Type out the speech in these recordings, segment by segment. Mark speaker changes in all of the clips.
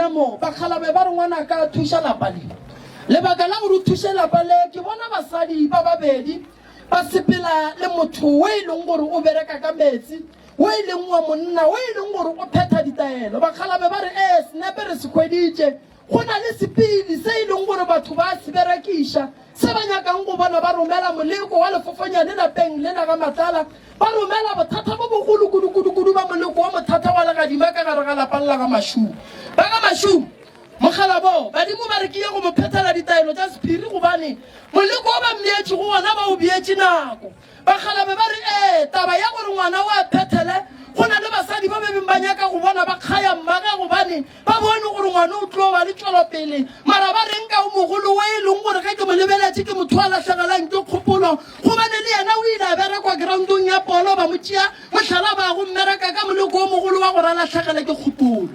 Speaker 1: bina mo, bakgalabe ba re ngwanaka thuša lapa le. Lebaka la gore o thuše lapa le, ke bona basadi ba babedi ba sepela le motho wo e leng gore o bereka ka meetse, wo e leng wa monna, wo e leng gore o phetha ditaelo. Bakgalabe ba re, Ee, senepe re se hweditše. Go na le sepili se e leng gore batho ba a se berekiša, se ba nyakang go bona ba romela moleko wa lefofonyane lapeng le la ga Matlala, ba romela bothata bo bogolo kudu-kudu-kudu ba moleko wa mothata wa legadima ka gare ga lapa le la ga Mašung. Ba ga Mašung, mokgalabo, badimo ba re ke ye go mo phethela ditaelo tša sephiri gobane moleko wo ba mmeetšego wona ba o beetše nako. Bakgalabe ba re, Ee, taba ya gore ngwana o a phethele, go na le basadi ba bebeng ba nyaka go bona ba kgaya mmage gobane ba bone gore ngwana o tlo ba le tšwelopele. Mara ba reng ka o mogolo wo e leng gore ge ke mo lebeletše ke motho a lahlegelang ke kgopolo gobane le yena o ile a berekwa groundong ya polo ba mo tšea mohlala ba go mmereka ka moleko o mogolo wa gore a lahlegele ke kgopolo.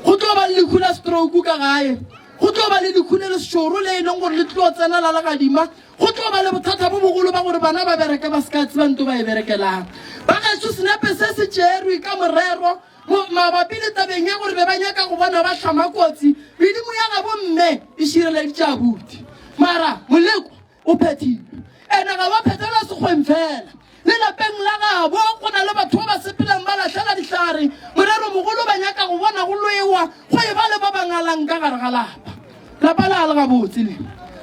Speaker 1: Go tlo ba le lehu la stroke ka gae. Go tlo ba le lehu le lešoro le e leng gore le tlo tsena la legadima. Go tlo ba le bothata bo bogolo ba gore bana ba bereke ba se ka tseba nto ba e berekelang. Ba gešo senepe se se tšerwe ka morero mabapi le tabeng ya gore be ba nyaka go bona ba hlama kotsi. Medimo ya gabo mme e šireleditše abuti. Mara moleko o phethilwe. Ene ga wa phethelwa sekgweng fela. Le lapeng la gabo go na le batho ba ba sepelang ba lahlela dihlare. Moreromogolo ba nyaka go bona go lwewa, go e ba le ba ba ngalang ka gare ga lapa. Lapa le a le gabotse le.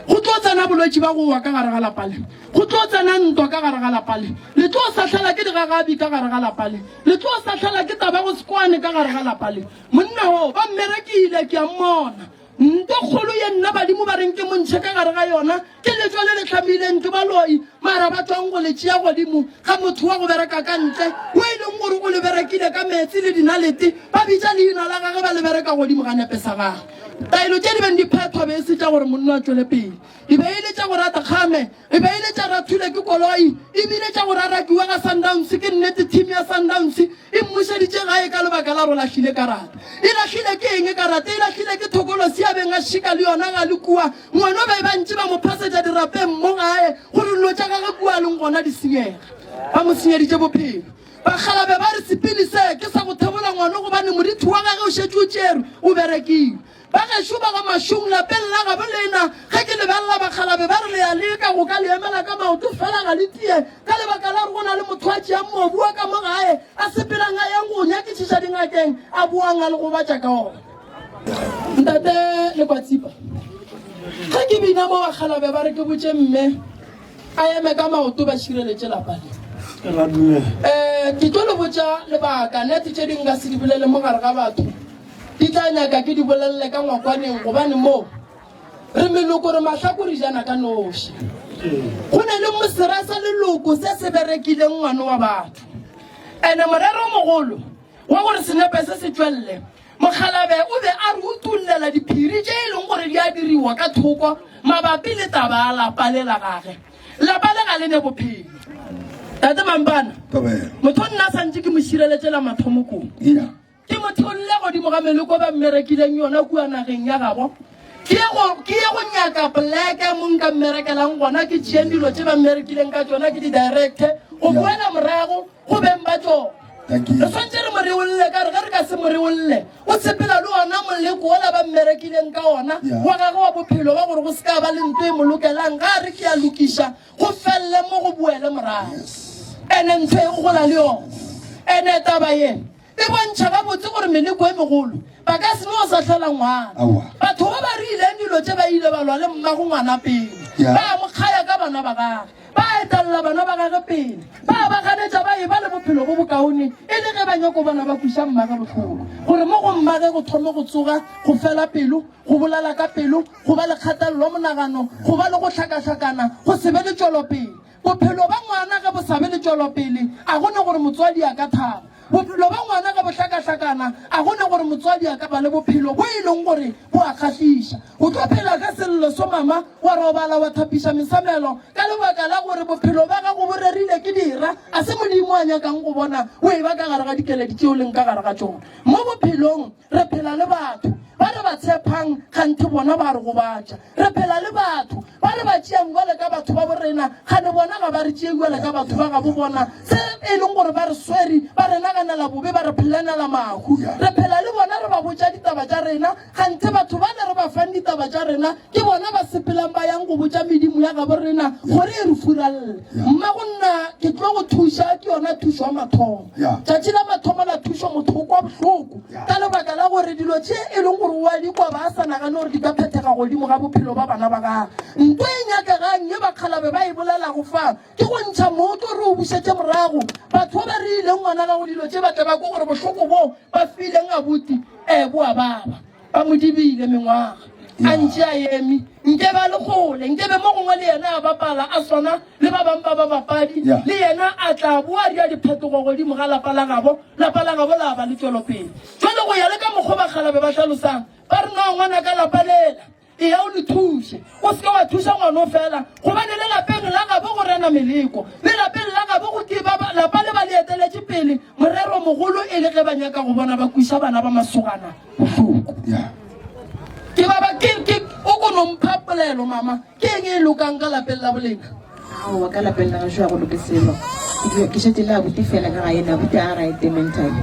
Speaker 1: Go tlo tsena bolwetši ba go wa ka gare ga lapa le. Go tlo tsena ntwa ka gare ga lapa le. Le tlo sahlela ke digagabi ka gare ga lapa le. Le tlo sahlela ke taba go se kwane ka gare ga lapa le. Monna wo ba mmerekile ke a mmona. Nto kgolo ye nna badimo ba reng ke mo ntšhe ka gare ga yona ke letšwa le le hlamileng ke baloi, mara ba tšwang go le tšea godimo ga motho wa go bereka ka ntle wo e leng gore o le berekile ka meetse le dinalete, ba bitša leina la gage ba le bereka godimo ga nepe sa gage. Taelo tše di beng di phethwa be e se tša gore monna a tšwele pele, e be e le tša go rata kgame, e be e le tša rathule ke koloi, e bile tša go rarakiwa ga Sundowns. Ke nnete team ya Sundowns e mmušeditše gae ka lebaka la gore o lahlile karata. E lahlile ke eng karata? E lahlile ke thokolosi ya beng a šika le yona ga le kua. Ngwana o be ba ntše ba mo phasetša dirapeng mo gae gore dilo tša gage kua a leng gona di senyege. Ba mo senyeditše bophelo. Bakgalabe ba re sepili se ke sa go thebola ngwana gobane morithi wa gage o šetše o tšerwe, o berekile. Ba gešo ba ga Mašong lapeng la gabo lena, ge ke lebelela bakgalabe ba re le a leka go ka le emela ka maoto fela ga le tie ka lebaka la gore go na le motho a tšeang mobu wa ka mo gae a sepelang a yang go o nyakišiša dingakeng a boang a le gobatša ka ona. Ntate Lekwatsipa, ge ke bina mo bakgalabe ba re ke botše mme a eme ka maoto ba šireletše lapa le. Um ke tlo le botša lebaka, nete tše dingwe nka se di bolele mo gare ga batho. Di tla nyaka ke di bolelele ka ngwakwaneng, gobane mo re meloko re mahlako re jana ka noši. Go na le mosera sa leloko se se berekileng ngwano wa batho. Ene morero mogolo wa gore senepe se se tšwelele, mokgalabe o be a re utollela diphiri tše e leng gore di a diriwa ka thoko mabapi le taba ya lapa le la gage. Lapa le ga le ne bophelo. Tate Mampana, motho nna santše ke mo šireletše la mathomo kong. Ke mo theolle godimo ga meloko ba mmerekileng yona kua nageng ya gabo. Ke ye go, ke ye go nyaka poleke mo nka mmerekelang gona, ke tšeeng dilo tše ba mmerekileng ka tšona, ke di directe go boela morago go beng ba tšona. Re swantše re mo reolle, ka re ge re ka se mo reolle, o sepela le ona moleko wola ba mmerekileng ka ona wa gagwe wa bophelo, wa gore go se ka ba le nto e mo lokelang. Ga a re ke a lokiša, go felele mo go boele morago. Ene ntho e gola le yona. Ene taba ye E bontšha gabotse gore meleko e megolo ba ka se no sahlela ngwana. Batho ba ba rileng dilo tše ba ile ba lwa le mmago ngwana pele, ba mo kgaya ka bana ba gage, ba etelela bana ba gage pele, ba ba ganetša ba eba le bophelo bo bokaone e le ge ba nyako bona ba kweša mmage bohloko. Gore mo go mmage go thome go tsoga go fela pelo, go bolela ka pelo, go ba le kgatelelo ya monagano, go ba le go hlakahlakana, go se be le tšwelopele. Bophelo ba ngwana ge bo sa be le tšwelopele, a go ne gore motswadi a ka thaba. Bophelo ba ngwana ge bo hlakahlakana, a go ne gore motswadi a ka ba le bophelo bo e leng gore bo a kgahliša. O tlo phela ka sello so mama, wa robala wa thapiša mesamelo ka lebaka la gore bophelo ba gago bo rerile ke dira, a se Modimo a nyakang go bona o e ba ka gare ga dikeledi tše o leng ka gare ga tšona. Mo bophelong re phela le batho. Ba re ba tshepang, kganthe bona ba re gobatša. Re phela le batho ba re ba tšeang bjale ka batho ba borena, kgane bona ga ba re tšee bjale ka batho ba gabo bona. Se e leng gore ba re swere, ba re naganela bobe, ba re phelanela mahu. Re phela le bona re ba botša ditaba tša rena, kganthe batho bale re ba fang ditaba tša rena ke bona ba sepelang ba yang go botša medimo ya gabo rena gore e re furalle. Mmago nna ke tlo go thuša, ke yona thušo ya mathomo. Tšatši la mathomo la thušo motho o kwa bohloko. Ka lebaka la gore dilo tše e leng gore o a di kwa ba a sa nagane gore di ka phethega godimo ga bophelo ba bana ba gagwe. Nto e nyakegang ye bakgalabe ba e bolelago fa ke go ntšha mooto re o bušetše morago. Batho ba ba reileng ngwana gago dilo tše ba tle ba kwe gore bohloko bo ba fileng abuti e bo a baba. Ba mo dibile mengwaga a ntše a eme, nke ba le kgole, nke be mo gongwe le yena a bapala a swana le ba bangwe ba babapadi, le yena a tla boa a dira diphetogo godimo ga lapa la gabo, lapa la gabo la ba le tšwelopele. Jwale go ya le ka mokgwa bakgalabe ba hlalosang, ba re, No, ngwanaka, lapa lela, eya o le thuše. O se ke wa thuša ngwano fela, gobane le lapeng la gabo go rena meleko. Le lapeng la gabo go ke ba, lapa le ba le eteletše pele, morero mogolo e le ge ba nyaka go bona ba kweša bana ba masogana bohloko. Ke ba ba, ke, ke, o ko no mpha polelo, mama. Ke eng e lokang ka lapeng la bolena?
Speaker 2: Aowa, ka lapeng la gešo ga go loke selo. Ke ke šetše le abuti fela ka ga ena, abuti a right mentally.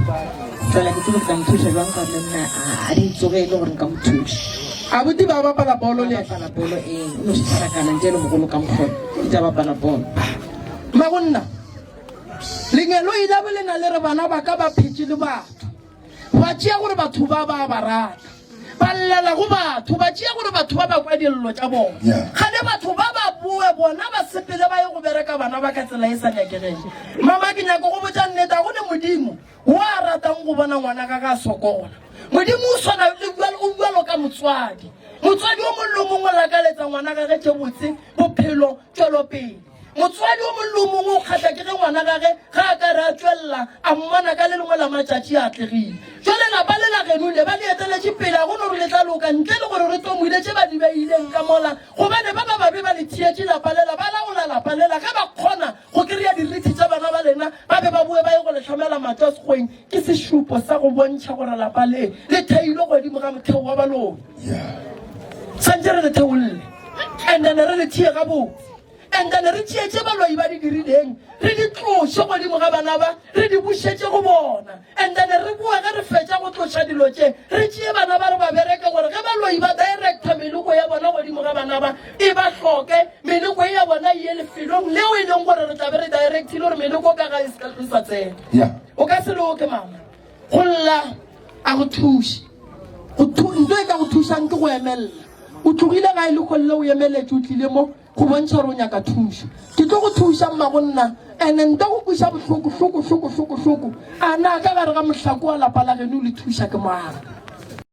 Speaker 2: Jwale ke tsebe ke tla mo thuša jwang ka gore le nna a di ntsogele gore nka mo thuša.
Speaker 1: Abuti ba bapala bolo le
Speaker 2: Ba bapala bolo ee, o no šetšharakana ntle le mogolo ka mokgona, ntse a bapala bolo.
Speaker 1: Mmagonna, lengeloi la bolena le re bana ba ka ba phetše le batho. Ba tšea gore batho ba ba ba rata. Ba llela go batho, ba tšea gore batho ba ba kwa dillo tša bona. Gane batho ba ba boe bona ba sepele ba ye go bereka bana ba ka tsela e sa nyakegeng. Mama ke nyaka go botša nnete, ga go ne Modimo wo a ratang go bona ngwana ga ga a sokola. Modimo o swana le bjalo, o bjalo ka motswadi. Motswadi o mongwe le o mongwe o lakaletsa ngwana gage tše botse, bophelo, tšwelopele. Motswadi o mongwe le o mongwe o kgahla ke ge ngwana gage ge a ka re a tšwelela a mmona ka le lengwe la matšatši a atlegile. Jwale lapa le la geno le ba le eteletše pele, ga go no re le tla loka ntle le gore re tomoile tše ba di beileng ka mola, gobane ba ba babe ba le thietše lapa lela, ba laola lapa lela. Ge ba kgona go kry-a dirithi tša bana ba lena ba be ba boe ba ye go le hlamela matlo a sekgweng, ke sešupo sa go bontšha gore lapa le le theilwe godimo ga motheo wa baloi. Swantše re le theolle and then re le thie gabotse. And then re tšee tše baloi ba di dirileng, re di tloše godimo ga bana ba, re di bušetše go bona. And then re boe ge re fetša go tloša dilo tše, re tšee bana ba re ba bereke gore ge baloi ba director meloko ya bona godimo ga bana ba, e ba hloke, meloko e ya bona e ye lefelong leo e leng gore re tla be re directile gore meloko ka ga e se ka tlo sa tsena. O ka se loke mama. Go lla a go thuše. Go thu, nto e ka go thušang ke go emelela. O tlogile gae lehono le o emeletše o tlile mo go bontšha gore o nyaka thušo. Ke tlo go thuša mmagonna ene nto go kweša bohloko hloko hloko hloko hloko. A na ka gare ga mohlako wa lapa la geno o le thuša ke mang?